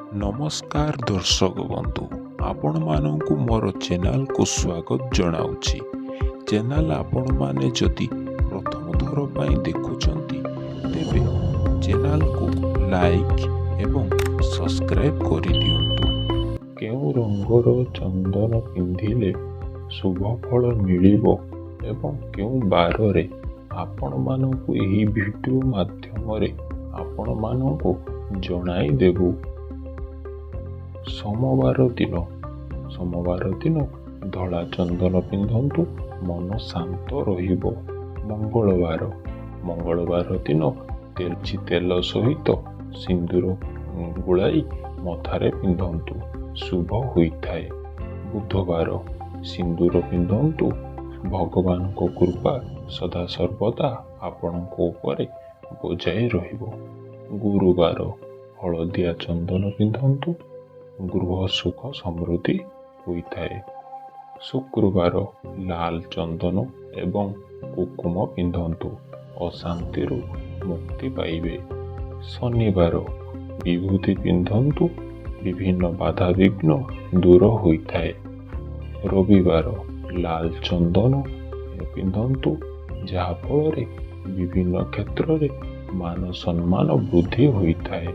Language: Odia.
ନମସ୍କାର ଦର୍ଶକ ବନ୍ଧୁ, ଆପଣମାନଙ୍କୁ ମୋର ଚ୍ୟାନେଲକୁ ସ୍ୱାଗତ ଜଣାଉଛି। ଚ୍ୟାନେଲ ଆପଣମାନେ ଯଦି ପ୍ରଥମ ଥର ପାଇଁ ଦେଖୁଛନ୍ତି, ତେବେ ଚ୍ୟାନେଲକୁ ଲାଇକ୍ ଏବଂ ସବସ୍କ୍ରାଇବ୍ କରିଦିଅନ୍ତୁ। କେଉଁ ରଙ୍ଗର ଚନ୍ଦନ ପିନ୍ଧିଲେ ଶୁଭ ଫଳ ମିଳିବ ଏବଂ କେଉଁ ବାରରେ, ଆପଣମାନଙ୍କୁ ଏହି ଭିଡ଼ିଓ ମାଧ୍ୟମରେ ଆପଣମାନଙ୍କୁ ଜଣାଇଦେବୁ। ସୋମବାର ଦିନ, ସୋମବାର ଦିନ ଧଳା ଚନ୍ଦନ ପିନ୍ଧନ୍ତୁ, ମନ ଶାନ୍ତ ରହିବ। ମଙ୍ଗଳବାର, ମଙ୍ଗଳବାର ଦିନ ତେଲଚି ତେଲ ସହିତ ସିନ୍ଦୁର ଗୋଳାଇ ମଥାରେ ପିନ୍ଧନ୍ତୁ, ଶୁଭ ହୋଇଥାଏ। ବୁଧବାର ସିନ୍ଦୁର ପିନ୍ଧନ୍ତୁ, ଭଗବାନଙ୍କ କୃପା ସଦାସର୍ବଦା ଆପଣଙ୍କ ଉପରେ ବଜାଇ ରହିବ। ଗୁରୁବାର ହଳଦିଆ ଚନ୍ଦନ ପିନ୍ଧନ୍ତୁ, ଗୃହ ସୁଖ ସମୃଦ୍ଧି ହୋଇଥାଏ। ଶୁକ୍ରବାର ଲାଲ ଚନ୍ଦନ ଏବଂ କୁକୁମ ପିନ୍ଧନ୍ତୁ, ଅଶାନ୍ତିରୁ ମୁକ୍ତି ପାଇବେ। ଶନିବାର ବିଭୂତି ପିନ୍ଧନ୍ତୁ, ବିଭିନ୍ନ ବାଧାବିଘ୍ନ ଦୂର ହୋଇଥାଏ। ରବିବାର ଲାଲ ଚନ୍ଦନ ପିନ୍ଧନ୍ତୁ, ଯାହାଫଳରେ ବିଭିନ୍ନ କ୍ଷେତ୍ରରେ ମାନ ସମ୍ମାନ ବୃଦ୍ଧି ହୋଇଥାଏ।